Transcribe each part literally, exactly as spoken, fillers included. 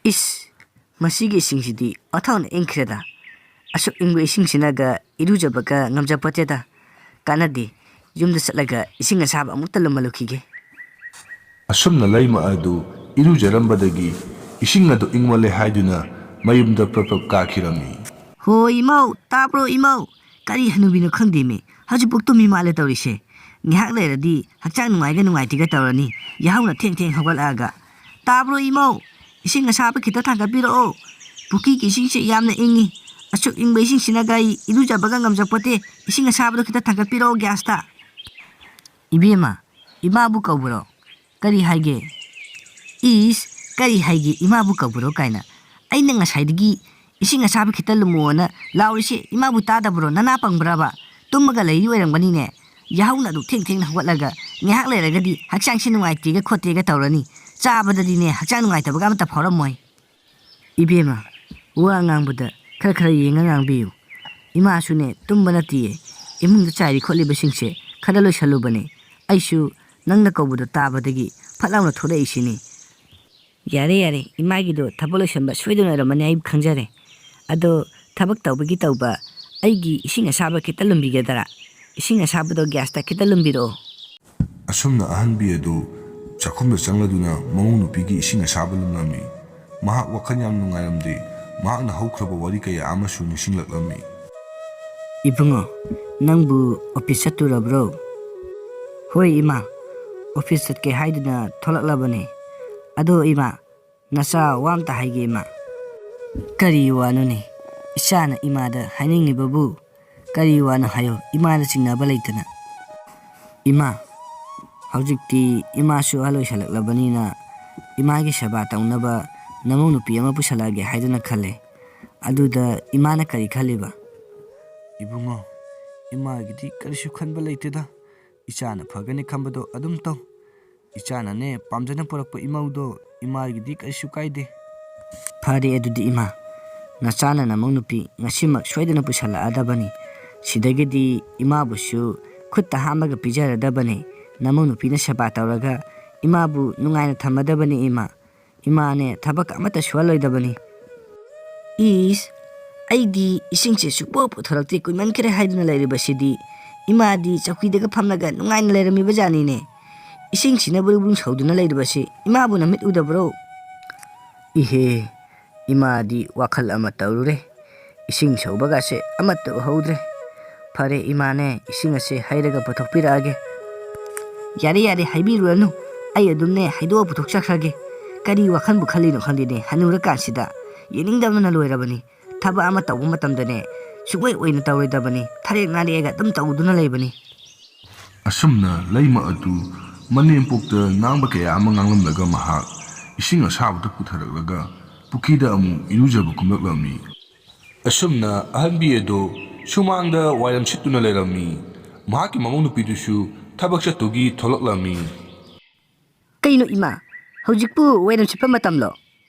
ꯏꯁ, ꯃꯁꯤꯒꯤ ꯏꯁꯤꯡꯁꯤꯗꯤ ꯑꯣꯟꯊꯣꯛꯅ ꯏꯪꯈ꯭ꯔꯦꯗ꯫ ꯑꯁꯨꯛ ꯏꯪꯕ ꯏꯁꯤꯡꯁꯤꯅꯒ ꯏꯔꯨꯖꯕꯒ ꯉꯝꯖꯄꯣꯠꯇꯦꯗ꯫ ꯀꯥꯟꯅꯗꯦ, ꯌꯨꯝꯗ ꯆꯠꯂꯒ ꯏꯁꯤꯡ ꯑꯁꯥꯕ ꯑꯃꯨꯛꯇ ꯂꯨꯝꯍꯜꯂꯨꯈꯤꯒꯦ꯫ ꯑꯁꯨꯝꯅ ꯂꯩꯃ ꯑꯗꯨ ꯏꯔꯨꯖꯔꯝꯕꯗꯒꯤ ꯏꯁꯤꯡ ꯑꯗꯨ ꯏꯪꯃꯜꯂꯦ ꯍꯥꯏꯗꯨꯅ ꯃꯌꯨꯝꯗ ꯄ꯭ꯔꯞ ꯄ꯭ꯔꯞ ꯀꯥꯈꯤꯔꯝꯃꯤ꯫ ꯍꯣ ꯏꯃꯧ, ꯇꯥꯕ꯭ꯔꯣ ꯏꯃꯧ? ꯀꯔꯤ ꯍꯅꯨꯕꯤꯅꯣ ꯈꯪꯗꯦꯃꯤ, ꯍꯧꯖꯤꯛꯄꯨ ꯇꯨꯝꯃꯤ ꯃꯥꯜꯂꯦ ꯇꯧꯔꯤꯁꯦ꯫ ꯉꯥꯏꯍꯥꯛ ꯂꯩꯔꯗꯤ ꯍꯛꯆꯥꯡ ꯅꯨꯡꯉꯥꯏꯒ ꯅꯨꯡꯉꯥꯏꯇꯦꯒ ꯇꯧꯔꯅꯤ, ꯌꯥꯍꯧꯅ ꯊꯦꯡ ꯊꯦꯡ ꯍꯧꯒꯠꯂꯛꯑꯒ꯫ ꯇꯥꯕ꯭ꯔꯣ ꯏꯃꯧ? ꯏꯁꯤꯡ ꯑꯁꯥꯕ ꯈꯤꯇ ꯊꯥꯡꯒꯠꯄꯤꯔꯛꯑꯣ꯫ ꯄꯨꯈ꯭ꯔꯤꯒꯤ ꯏꯁꯤꯡꯁꯦ ꯌꯥꯝꯅ ꯏꯪꯉꯤ꯫ ꯑꯁꯨꯛ ꯏꯪꯕ ꯏꯁꯤꯡꯁꯤꯅꯒ ꯑꯩ ꯏꯔꯨꯖꯕꯒ ꯉꯝꯖꯄꯣꯠꯇꯦ꯫ ꯏꯁꯤꯡ ꯑꯁꯥꯕꯗꯣ ꯈꯤꯇ ꯊꯥꯡꯒꯠꯄꯤꯔꯛꯑꯣ ꯒ꯭ꯌꯥꯁꯇ꯫ ꯏꯕꯦꯝꯃ, ꯏꯃꯥꯕꯨ ꯀꯧꯕ꯭ꯔꯣ? ꯀꯔꯤ ꯍꯥꯏꯒꯦ? ꯏꯁ, ꯀꯔꯤ ꯍꯥꯏꯒꯦ ꯏꯃꯥꯕꯨ ꯀꯧꯕ꯭ꯔꯣ ꯀꯥꯏꯅ? ꯑꯩꯅ ꯉꯁꯥꯏꯗꯒꯤ ꯏꯁꯤꯡ ꯑꯁꯥꯕ ꯈꯤꯇ ꯂꯨꯝꯃꯣꯅ ꯂꯥꯎꯔꯤꯁꯦ ꯏꯃꯥꯕꯨ ꯇꯥꯗꯕ꯭ꯔꯣ? ꯅꯅꯥ ꯄꯪꯕ꯭ꯔꯕ? ꯇꯨꯝꯃꯒ ꯂꯩꯔꯤ ꯑꯣꯏꯔꯝꯒꯅꯤꯅꯦ꯫ ꯌꯥꯍꯧꯅ ꯑꯗꯨꯛ ꯊꯦꯡ ꯊꯦꯡꯅ ꯍꯧꯒꯠꯂꯒ ꯉꯥꯏꯍꯥꯛ ꯂꯩꯔꯒꯗꯤ ꯍꯛꯆꯥꯡꯁꯤ ꯅꯨꯡꯉꯥꯏꯇꯦꯒ ꯈꯣꯠꯇꯦꯒ ꯇꯧꯔꯅꯤ꯫ ꯆꯥꯕꯗꯗꯤꯅꯦ ꯍꯛꯆꯥꯡ ꯅꯨꯡꯉꯥꯏꯇꯕꯒ ꯑꯃꯠꯇ ꯐꯥꯎꯔꯝꯃꯣꯏ꯫ ꯏꯕꯦꯝꯃ, ꯋꯥ ꯉꯥꯡꯕꯗ ꯈꯔ ꯈꯔ ꯌꯦꯡꯉ ꯉꯥꯡꯕꯤꯌꯨ꯫ ꯏꯃꯥꯁꯨꯅꯦ ꯇꯨꯝꯕ ꯅꯠꯇꯤꯌꯦ, ꯏꯃꯨꯡꯗ ꯆꯥꯏꯔꯤ ꯈꯣꯠꯂꯤꯕꯁꯤꯡꯁꯦ ꯈꯔ ꯂꯣꯏꯁꯜꯂꯨꯕꯅꯦ꯫ ꯑꯩꯁꯨ ꯅꯪꯅ ꯀꯧꯕꯗꯣ ꯇꯥꯕꯗꯒꯤ ꯐꯠ ꯂꯥꯎꯅ ꯊꯣꯛꯂꯛꯏꯁꯤꯅꯤ꯫ ꯌꯥꯔꯦ, ꯌꯥꯔꯦ, ꯏꯃꯥꯒꯤꯗꯣ ꯊꯕꯛ ꯂꯣꯏꯁꯟꯕ ꯁꯣꯏꯗꯅ ꯑꯣꯏꯔꯝꯃꯅꯤ, ꯑꯩ ꯈꯪꯖꯔꯦ꯫ ꯑꯗꯣ ꯊꯕꯛ ꯇꯧꯕꯒꯤ ꯇꯧꯕ, ꯑꯩꯒꯤ ꯏꯁꯤꯡ ꯑꯁꯥꯕ ꯈꯤꯇ ꯂꯨꯝꯕꯤꯒꯗꯔꯥ? ꯏꯁꯤꯡ ꯑꯁꯥꯕꯗꯣ ꯒ꯭ꯌꯥꯁꯇ ꯈꯤꯇ ꯂꯨꯝꯕꯤꯔꯛꯑꯣ꯫ ꯑꯁꯨꯝꯅ ꯑꯍꯟꯕꯤ ꯑꯗꯨ ꯆꯥꯛꯈꯨꯝꯗ ꯆꯪꯂꯗꯨꯅ ꯃꯃꯧ ꯅꯨꯄꯤꯒꯤ ꯏꯁꯤꯡ ꯑꯁꯥꯕ ꯂꯨꯝꯂꯝꯃꯤ꯫ ꯃꯍꯥꯛ ꯋꯥꯈꯜ ꯌꯥꯝ ꯅꯨꯡꯉꯥꯏꯔꯝꯗꯦ꯫ ꯃꯍꯥꯛꯅ ꯍꯧꯈ꯭ꯔꯕ ꯋꯥꯔꯤ ꯀꯌꯥ ꯑꯃꯁꯨ ꯅꯤꯡꯁꯤꯡꯂꯛꯂꯝꯃꯤ꯫ ꯏꯕꯨꯡꯉꯣ, ꯅꯪꯕꯨ ꯑꯣꯐꯤꯁ ꯆꯠꯇꯨꯔꯕ꯭ꯔꯣ? ꯍꯣꯏ ꯏꯃꯥ, ꯑꯣꯐꯤꯁ ꯆꯠꯀꯦ ꯍꯥꯏꯗꯨꯅ ꯊꯣꯛꯂꯛꯂꯕꯅꯦ꯫ ꯑꯗꯣ ꯏꯃꯥ, ꯅꯆꯥ ꯋꯥ ꯑꯝꯇ ꯍꯥꯏꯒꯦ ꯏꯃꯥ꯫ ꯀꯔꯤ ꯋꯥꯅꯣꯅꯦ? ꯏꯆꯥꯅ ꯏꯃꯥꯗ ꯍꯥꯏꯅꯤꯡꯉꯤꯕꯕꯨ ꯀꯔꯤ ꯋꯥꯅꯣ ꯍꯥꯏꯌꯣ, ꯏꯃꯥꯗ ꯆꯤꯡꯅꯕ ꯂꯩꯇꯅ꯫ ꯏꯃꯥ, ꯍꯧꯖꯤꯛꯇꯤ ꯏꯃꯥꯁꯨ ꯑꯍꯜ ꯑꯣꯏꯁꯜꯂꯛꯂꯕꯅꯤꯅ ꯏꯃꯥꯒꯤ ꯁꯦꯕꯥ ꯇꯧꯅꯕ ꯅꯃꯧ ꯅꯨꯄꯤ ꯑꯃ ꯄꯨꯁꯜꯂꯛꯑꯒꯦ ꯍꯥꯏꯗꯨꯅ ꯈꯜꯂꯦ꯫ ꯑꯗꯨꯗ ꯏꯃꯥꯅ ꯀꯔꯤ ꯈꯜꯂꯤꯕ? ꯏꯕꯨꯡꯉꯣ, ꯏꯃꯥꯒꯤꯗꯤ ꯀꯔꯤꯁꯨ ꯈꯟꯕ ꯂꯩꯇꯦꯗ꯫ ꯏꯆꯥꯅ ꯐꯒꯅꯤ ꯈꯟꯕꯗꯣ ꯑꯗꯨꯝ ꯇꯧ꯫ ꯏꯆꯥꯅꯅꯦ ꯄꯥꯝꯖꯅ ꯄꯨꯔꯛꯄ ꯏꯃꯧꯗꯣ ꯏꯃꯥꯒꯤꯗꯤ ꯀꯔꯤꯁꯨ ꯀꯥꯏꯗꯦ꯫ ꯐꯔꯦ ꯑꯗꯨꯗꯤ ꯏꯃꯥ, ꯅꯆꯥꯅ ꯅꯃꯧ ꯅꯨꯄꯤ ꯉꯁꯤꯃꯛ ꯁꯣꯏꯗꯅ ꯄꯨꯁꯜꯂꯛꯑꯗꯕꯅꯤ꯫ ꯁꯤꯗꯒꯤꯗꯤ ꯏꯃꯥꯕꯨꯁꯨ ꯈꯨꯠꯇ ꯍꯥꯝꯃꯒ ꯄꯤꯖꯔꯗꯕꯅꯤ꯫ ꯅꯃꯧ ꯅꯨꯄꯤꯅ ꯁꯦꯕꯥ ꯇꯧꯔꯒ ꯏꯃꯥꯕꯨ ꯅꯨꯡꯉꯥꯏꯅ ꯊꯝꯃꯗꯕꯅꯤ ꯏꯃꯥ꯫ ꯏꯃꯥꯅꯦ ꯊꯕꯛ ꯑꯃꯠꯇ ꯁꯨꯍꯜꯂꯣꯏꯗꯕꯅꯤ꯫ ꯏꯁ, ꯑꯩꯗꯤ ꯏꯁꯤꯡꯁꯦ ꯁꯨꯛꯄꯨ ꯄꯨꯊꯣꯔꯛꯇꯦ, ꯀꯨꯏꯃꯟꯈ꯭ꯔꯦ ꯍꯥꯏꯗꯨꯅ ꯂꯩꯔꯤꯕꯁꯤꯗꯤ꯫ ꯏꯃꯥꯗꯤ ꯆꯧꯀꯤꯗꯒ ꯐꯝꯂꯒ ꯅꯨꯡꯉꯥꯏꯅ ꯂꯩꯔꯝꯃꯤꯕ ꯖꯥꯠꯅꯤꯅꯦ꯫ ꯏꯁꯤꯡꯁꯤꯅ ꯕ꯭ꯔꯨ ꯕ꯭ꯔꯨ ꯁꯧꯗꯨꯅ ꯂꯩꯔꯤꯕꯁꯤ ꯏꯃꯥꯕꯨ ꯅꯃꯤꯠ ꯎꯗꯕ꯭ꯔꯣ? ꯏꯍꯦ, ꯏꯃꯥꯗꯤ ꯋꯥꯈꯜ ꯑꯃ ꯇꯧꯔꯨꯔꯦ꯫ ꯏꯁꯤꯡ ꯁꯧꯕꯒꯁꯦ ꯑꯃꯠꯇ ꯎꯍꯧꯗ꯭ꯔꯦ꯫ ꯐꯔꯦ ꯏꯃꯥꯅꯦ, ꯏꯁꯤꯡ ꯑꯁꯦ ꯍꯩꯔꯒ ꯄꯨꯊꯣꯛꯄꯤꯔꯛꯑꯒꯦ꯫ ꯌꯥꯔꯦ, ꯌꯥꯔꯦ, ꯍꯥꯏꯕꯤꯔꯨꯔꯅꯨ꯫ ꯑꯩ ꯑꯗꯨꯝꯅꯦ ꯍꯩꯗꯣꯛꯑ ꯄꯨꯊꯣꯛꯆꯈ꯭ꯔꯒꯦ꯫ ꯀꯔꯤ ꯋꯥꯈꯜꯕꯨ ꯈꯜꯂꯤꯅꯣ ꯈꯪꯗꯦꯅꯦ, ꯍꯅꯨꯔꯀꯥꯟꯁꯤꯗ꯫ ꯌꯦꯡꯅꯤꯡꯗꯕꯅ ꯂꯣꯏꯔꯕꯅꯤ꯫ ꯊꯕꯛ ꯑꯃ ꯇꯧꯕ ꯃꯇꯝꯗꯅꯦ, ꯁꯨꯡꯑꯣꯏ ꯑꯣꯏꯅ ꯇꯧꯔꯣꯏꯗꯕꯅꯤ꯫ ꯊꯔꯦꯛ ꯅꯥꯔꯦꯛꯑꯒ ꯑꯗꯨꯝ ꯇꯧꯗꯨꯅ ꯂꯩꯕꯅꯤ꯫ ꯑꯁꯨꯝꯅ ꯂꯩꯃ ꯑꯗꯨ ꯃꯅꯦꯝꯄꯣꯛꯇ ꯉꯥꯡꯕ ꯀꯌꯥ ꯑꯃ ꯉꯥꯡꯂꯝꯂꯒ ꯃꯍꯥꯛ ꯏꯁꯤꯡ ꯑꯁꯥꯕꯗꯨ ꯄꯨꯊꯔꯛꯂꯒ ꯄꯨꯈ꯭ꯔꯤꯗ ꯑꯃꯨꯛ ꯏꯔꯨꯖꯕ ꯀꯨꯝꯂꯛꯂꯝꯃꯤ꯫ ꯑꯁꯨꯝꯅ ꯑꯍꯟꯕꯤ ꯑꯗꯨ ꯁꯨꯃꯥꯡꯗ ꯋꯥꯏꯔꯝ ꯁꯤꯠꯇꯨꯅ ꯂꯩꯔꯝꯃꯤ꯫ ꯃꯍꯥꯛꯀꯤ ꯃꯃꯧ ꯅꯨꯄꯤꯗꯨꯁꯨ ꯊꯕꯛ ꯆꯠꯇꯨꯒꯤ ꯊꯣꯛꯂꯛꯂꯝꯃꯤ꯫ ꯀꯩꯅꯣ ꯏꯃꯥ, ꯍꯧꯖꯤꯛꯄꯨ ꯋꯥꯏꯔꯝ ꯁꯤꯠꯄ ꯃꯇꯝꯂꯣ?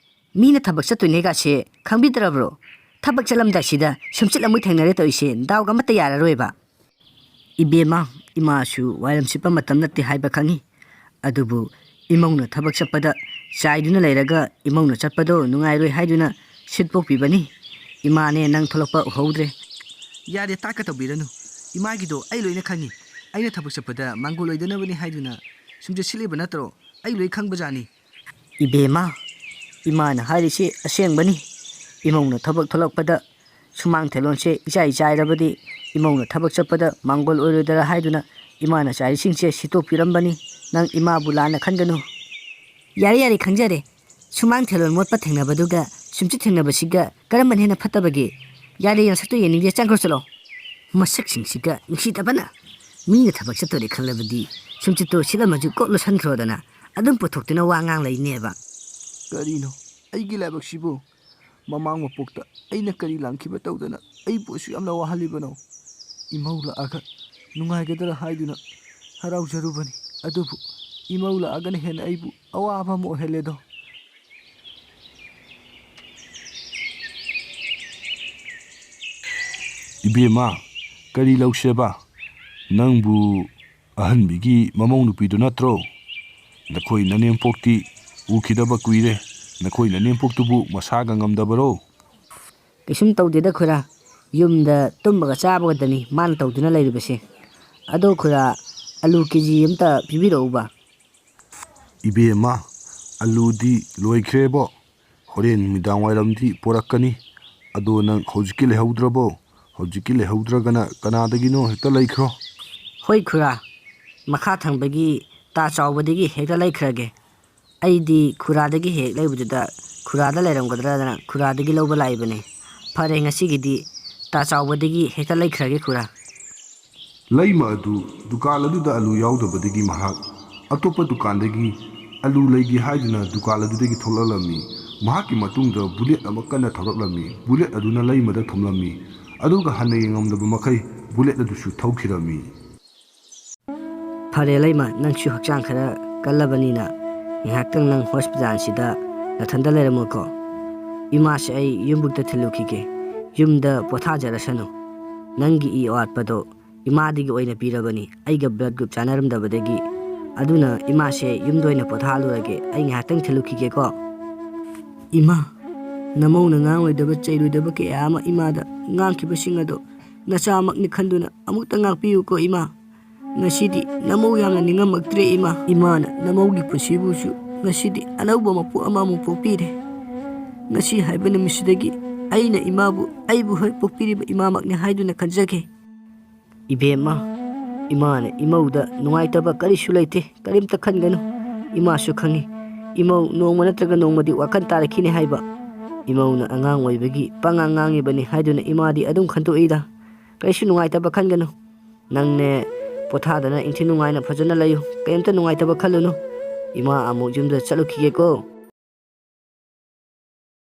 ꯃꯤꯅ ꯊꯕꯛ ꯆꯠꯇꯣꯏꯅꯦꯒꯥꯁꯦ ꯈꯪꯕꯤꯗ꯭ꯔꯕ꯭ꯔꯣ? ꯊꯕꯛ ꯆꯠꯂꯝꯗꯥꯏꯁꯤꯗ ꯁꯨꯝꯆꯤꯠ ꯑꯃꯨꯛ ꯊꯦꯡꯅꯔꯦ ꯇꯧꯔꯤꯁꯦ, ꯗꯥꯎꯒ ꯑꯃꯠꯇ ꯌꯥꯔꯔꯣꯏꯕ꯫ ꯏꯕꯦꯝꯃ, ꯏꯃꯥꯁꯨ ꯋꯥꯏꯔꯝ ꯁꯤꯠꯄ ꯃꯇꯝ ꯅꯠꯇꯦ ꯍꯥꯏꯕ ꯈꯪꯉꯤ꯫ ꯑꯗꯨꯕꯨ ꯏꯃꯧꯅ ꯊꯕꯛ ꯆꯠꯄꯗ ꯆꯥꯏꯗꯨꯅ ꯂꯩꯔꯒ ꯏꯃꯧꯅ ꯆꯠꯄꯗꯣ ꯅꯨꯡꯉꯥꯏꯔꯣꯏ ꯍꯥꯏꯗꯨꯅ ꯁꯤꯠꯇꯣꯛꯄꯤꯕꯅꯤ꯫ ꯏꯃꯥꯅꯦ ꯅꯪ ꯊꯣꯛꯂꯛꯄ ꯎꯍꯧꯗ꯭ꯔꯦ꯫ ꯌꯥꯔꯦ, ꯇꯥꯛꯀ ꯇꯧꯕꯤꯔꯅꯨ꯫ ꯏꯃꯥꯒꯤꯗꯣ ꯑꯩ ꯂꯣꯏꯅ ꯈꯪꯉꯤ꯫ ꯑꯩꯅ ꯊꯕꯛ ꯆꯠꯄꯗ ꯃꯥꯡꯒꯣꯜ ꯑꯣꯏꯗꯅꯕꯅꯤ ꯍꯥꯏꯗꯨꯅ ꯁꯨꯝꯆꯤꯠ ꯁꯤꯠꯂꯤꯕ ꯅꯠꯇ꯭ꯔꯣ? ꯑꯩ ꯂꯣꯏ ꯈꯪꯕꯖꯥꯠꯅꯤ꯫ ꯏꯕꯦꯝꯃ, ꯏꯃꯥꯅ ꯍꯥꯏꯔꯤꯁꯤ ꯑꯁꯦꯡꯕꯅꯤ꯫ ꯏꯃꯧꯅ ꯊꯕꯛ ꯊꯣꯛꯂꯛꯄꯗ ꯁꯨꯃꯥꯡ ꯊꯦꯂꯣꯟꯁꯦ ꯏꯆꯥꯏ ꯆꯥꯏꯔꯕꯗꯤ ꯏꯃꯧꯅ ꯊꯕꯛ ꯆꯠꯄꯗ ꯃꯥꯡꯒꯣꯜ ꯑꯣꯏꯔꯣꯏꯗꯔꯥ ꯍꯥꯏꯗꯨꯅ ꯏꯃꯥꯅ ꯆꯥꯏꯔꯤꯁꯤꯡꯁꯦ ꯁꯤꯠꯇꯣꯛꯄꯤꯔꯝꯕꯅꯤ꯫ ꯅꯪ ꯏꯃꯥꯕꯨ ꯂꯥꯟꯅ ꯈꯟꯒꯅꯨ꯫ ꯌꯥꯔꯦ, ꯌꯥꯔꯦ, ꯈꯪꯖꯔꯦ꯫ ꯁꯨꯃꯥꯡ ꯊꯦꯂꯣꯟ ꯃꯣꯠꯄ ꯊꯦꯡꯅꯕꯗꯨꯒ ꯁꯨꯝꯆꯤꯠ ꯊꯦꯡꯅꯕꯁꯤꯒ ꯀꯔꯝꯕꯅ ꯍꯦꯟꯅ ꯐꯠꯇꯕꯒꯦ? ꯌꯥꯔꯦ, ꯅꯁꯛꯇꯣ ꯌꯦꯡꯅꯤꯡꯗꯦ, ꯆꯪꯈ꯭ꯔꯣ ꯆꯠꯂꯣ꯫ ꯃꯁꯛꯁꯤꯡꯁꯤꯒ ꯅꯨꯡꯁꯤꯗꯕꯅ꯫ ꯃꯤꯅ ꯊꯕꯛ ꯆꯠꯇꯣꯔꯦ ꯈꯪꯂꯕꯗꯤ ꯁꯨꯝꯆꯤꯠꯇꯣ ꯁꯤꯠꯂꯝꯃꯁꯨ ꯀꯣꯛ ꯂꯣꯠꯁꯟꯈ꯭ꯔꯣꯗꯅ ꯑꯗꯨꯝ ꯄꯨꯊꯣꯛꯇꯨꯅ ꯋꯥ ꯉꯥꯡ ꯂꯩꯅꯦꯕ꯫ ꯀꯔꯤꯅꯣ ꯑꯩꯒꯤ ꯂꯥꯏꯕꯛꯁꯤꯕꯨ? ꯃꯃꯥꯡ ꯃꯄꯣꯛꯇ ꯑꯩꯅ ꯀꯔꯤ ꯂꯥꯟꯈꯤꯕ ꯇꯧꯗꯅ ꯑꯩꯕꯨ ꯑꯁꯨꯛ ꯌꯥꯝꯅ ꯋꯥꯍꯜꯂꯤꯕꯅꯣ? ꯏꯃꯧ ꯂꯥꯛꯑꯒ ꯅꯨꯡꯉꯥꯏꯒꯗ꯭ꯔꯥ ꯍꯥꯏꯗꯨꯅ ꯍꯔꯥꯎꯖꯔꯨꯕꯅꯤ, ꯑꯗꯨꯕꯨ ꯏꯃꯧ ꯂꯥꯛꯑꯒꯅ ꯍꯦꯟꯅ ꯑꯩꯕꯨ ꯑꯋꯥꯕ ꯑꯃ ꯑꯣꯏꯍꯜꯂꯦꯗꯣ꯫ ꯏꯕꯦꯝꯃ, ꯀꯔꯤ ꯂꯧꯁꯦꯕ? ꯅꯪꯕꯨ ꯑꯍꯟꯕꯤꯒꯤ ꯃꯃꯧ ꯅꯨꯄꯤꯗꯨ ꯅꯠꯇ꯭ꯔꯣ? ꯅꯈꯣꯏ ꯅꯅꯦꯝꯄꯣꯛꯇꯤ ꯎꯈꯤꯗꯕ ꯀꯨꯏꯔꯦ꯫ ꯅꯈꯣꯏ ꯅꯅꯦꯝꯄꯣꯛꯇꯨꯕꯨ ꯃꯁꯥꯒ ꯉꯝꯗꯕꯔꯣ? ꯀꯩꯁꯨꯝ ꯇꯧꯗꯦꯗ ꯈꯨꯔꯥ, ꯌꯨꯝꯗ ꯇꯨꯝꯕꯒ ꯆꯥꯕꯒꯗꯅꯤ ꯃꯥꯅ ꯇꯧꯗꯨꯅ ꯂꯩꯔꯤꯕꯁꯦ꯫ ꯑꯗꯣ ꯈꯨꯔꯥ, ꯑꯂꯨ ꯀꯦ ꯖꯤ ꯑꯝꯇ ꯄꯤꯕꯤꯔꯛꯎꯕ꯫ ꯏꯕꯦꯝꯃ, ꯑꯂꯨꯗꯤ ꯂꯣꯏꯈ꯭ꯔꯦꯕꯣ, ꯍꯣꯔꯦꯟ ꯅꯨꯃꯤꯗꯥꯡ ꯋꯥꯏꯔꯝꯗꯤ ꯄꯣꯔꯛꯀꯅꯤ꯫ ꯑꯗꯣ ꯅꯪ ꯍꯧꯖꯤꯛꯀꯤ ꯂꯩꯍꯧꯗ꯭ꯔꯕꯣ? ꯍꯧꯖꯤꯛꯀꯤ ꯂꯩꯍꯧꯗ꯭ꯔꯒꯅ ꯀꯅꯥꯗꯒꯤꯅꯣ ꯍꯦꯛꯇ ꯂꯩꯈ꯭ꯔꯣ꯫ ꯍꯣꯏ ꯈꯨꯔꯥ, ꯃꯈꯥ ꯊꯪꯕꯒꯤ ꯇꯥ ꯆꯥꯎꯕꯗꯒꯤ ꯍꯦꯛꯇ ꯂꯩꯈ꯭ꯔꯒꯦ꯫ ꯑꯩꯗꯤ ꯈꯨꯔꯥꯗꯒꯤ ꯍꯦꯛ ꯂꯩꯕꯗꯨꯗ ꯈꯨꯔꯥꯗ ꯂꯩꯔꯝꯒꯗ꯭ꯔꯥꯗꯅ ꯈꯨꯔꯥꯗꯒꯤ ꯂꯧꯕ ꯂꯥꯛꯏꯕꯅꯤ꯫ ꯐꯔꯦ, ꯉꯁꯤꯒꯤꯗꯤ ꯇꯥ ꯆꯥꯎꯕꯗꯒꯤ ꯍꯦꯛꯇ ꯂꯩꯈ꯭ꯔꯒꯦ ꯈꯨꯔꯥ꯫ ꯂꯩꯃ ꯑꯗꯨ ꯗꯨꯀꯥꯟ ꯑꯗꯨꯗ ꯑꯂꯨ ꯌꯥꯎꯗꯕꯗꯒꯤ ꯃꯍꯥꯛ ꯑꯇꯣꯞꯄ ꯗꯨꯀꯥꯟꯗꯒꯤ ꯑꯂꯨ ꯂꯩꯒꯦ ꯍꯥꯏꯗꯨꯅ ꯗꯨꯀꯥꯟ ꯑꯗꯨꯗꯒꯤ ꯊꯣꯛꯂꯛꯂꯝꯃꯤ꯫ ꯃꯍꯥꯛꯀꯤ ꯃꯇꯨꯡꯗ ꯕꯨꯂꯦꯠ ꯑꯃ ꯀꯟꯅ ꯊꯧꯔꯛꯂꯝꯃꯤ꯫ ꯕꯨꯂꯦꯠ ꯑꯗꯨꯅ ꯂꯩꯃꯗ ꯊꯣꯝꯂꯝꯃꯤ꯫ ꯑꯗꯨꯒ ꯍꯟꯅ ꯌꯦꯡꯉꯝꯗꯕ ꯃꯈꯩ ꯕꯨꯂꯦꯠ ꯑꯗꯨꯁꯨ ꯊꯧꯈꯤꯔꯝꯃꯤ꯫ ꯐꯔꯦ ꯂꯩꯃ, ꯅꯪꯁꯨ ꯍꯛꯆꯥꯡ ꯈꯔ ꯀꯜꯂꯕꯅꯤꯅ ꯉꯥꯏꯍꯥꯛꯇꯪ ꯅꯪ ꯍꯣꯁꯄꯤꯇꯥꯜꯁꯤꯗ ꯅꯊꯟꯗ ꯂꯩꯔꯝꯃꯨꯀꯣ꯫ ꯏꯃꯥꯁꯦ ꯑꯩ ꯌꯨꯝꯕꯨꯛꯇ ꯊꯤꯜꯂꯨꯈꯤꯒꯦ꯫ ꯌꯨꯝꯗ ꯄꯣꯊꯥꯖꯔꯁꯅꯨ꯫ ꯅꯪꯒꯤ ꯏ ꯑꯋꯥꯠꯄꯗꯣ ꯏꯃꯥꯗꯒꯤ ꯑꯣꯏꯅ ꯄꯤꯔꯕꯅꯤ, ꯑꯩꯒ ꯕ꯭ꯂꯗ ꯒ꯭ꯔꯨꯞ ꯆꯥꯟꯅꯔꯝꯗꯕꯗꯒꯤ꯫ ꯑꯗꯨꯅ ꯏꯃꯥꯁꯦ ꯌꯨꯝꯗ ꯑꯣꯏꯅ ꯄꯣꯊꯥꯍꯜꯂꯨꯔꯒꯦ, ꯑꯩ ꯉꯥꯏꯍꯥꯛꯇꯪ ꯊꯤꯜꯂꯨꯈꯤꯒꯦꯀꯣ꯫ ꯏꯃꯥ, ꯅꯃꯧꯅ ꯉꯥꯡꯂꯣꯏꯗꯕ ꯆꯩꯔꯣꯏꯗꯕ ꯀꯌꯥ ꯑꯃ ꯏꯃꯥꯗ ꯉꯥꯡꯈꯤꯕꯁꯤꯡ ꯑꯗꯣ ꯅꯆꯥꯃꯛꯅꯤ ꯈꯟꯗꯨꯅ ꯑꯃꯨꯛꯇ ꯉꯥꯛꯄꯤꯌꯨꯀꯣ ꯏꯃꯥ꯫ ꯉꯁꯤꯗꯤ ꯅꯃꯧ ꯌꯥꯝꯅ ꯅꯤꯡꯉꯝꯃꯛꯇ꯭ꯔꯦ ꯏꯃꯥ꯫ ꯏꯃꯥꯅ ꯅꯃꯧꯒꯤ ꯄꯨꯟꯁꯤꯕꯨꯁꯨ ꯉꯁꯤꯗꯤ ꯑꯅꯧꯕ ꯃꯄꯣꯛ ꯑꯃꯃꯨꯛ ꯄꯣꯛꯄꯤꯔꯦ꯫ ꯉꯁꯤ ꯍꯥꯏꯕ ꯅꯨꯃꯤꯠꯁꯤꯗꯒꯤ ꯑꯩꯅ ꯏꯃꯥꯕꯨ ꯑꯩꯕꯨ ꯍꯦꯛ ꯄꯣꯛꯄꯤꯔꯤꯕ ꯏꯃꯥꯃꯛꯅꯤ ꯍꯥꯏꯗꯨꯅ ꯈꯟꯖꯒꯦ꯫ ꯏꯕꯦꯝꯃ, ꯏꯃꯥꯅ ꯏꯃꯧꯗ ꯅꯨꯡꯉꯥꯏꯇꯕ ꯀꯔꯤꯁꯨ ꯂꯩꯇꯦ, ꯀꯔꯤꯝꯇ ꯈꯟꯒꯅꯨ꯫ ꯏꯃꯥꯁꯨ ꯈꯪꯉꯤ, ꯏꯃꯧ ꯅꯣꯡꯃ ꯅꯠꯇ꯭ꯔꯒ ꯅꯣꯡꯃꯗꯤ ꯋꯥꯈꯜ ꯇꯥꯔꯛꯈꯤꯅꯤ ꯍꯥꯏꯕ꯫ ꯏꯃꯧꯅ ꯑꯉꯥꯡ ꯑꯣꯏꯕꯒꯤ ꯄꯉꯥꯡ ꯉꯥꯡꯉꯤꯕꯅꯤ ꯍꯥꯏꯗꯨꯅ ꯏꯃꯥꯗꯤ ꯑꯗꯨꯝ ꯈꯟꯇꯣꯛꯏꯗ꯫ ꯀꯔꯤꯁꯨ ꯅꯨꯡꯉꯥꯏꯇꯕ ꯈꯟꯒꯅꯨ꯫ ꯅꯪꯅꯦ ꯄꯣꯊꯥꯗꯅ ꯏꯪꯊꯤ ꯅꯨꯡꯉꯥꯏꯅ ꯐꯖꯅ ꯂꯩꯌꯨ꯫ ꯀꯔꯤꯝꯇ ꯅꯨꯡꯉꯥꯏꯇꯕ ꯈꯜꯂꯨꯅꯨ꯫ ꯏꯃꯥ ꯑꯃꯨꯛ ꯌꯨꯝꯗ ꯆꯠꯂꯨꯈꯤꯒꯦꯀꯣ꯫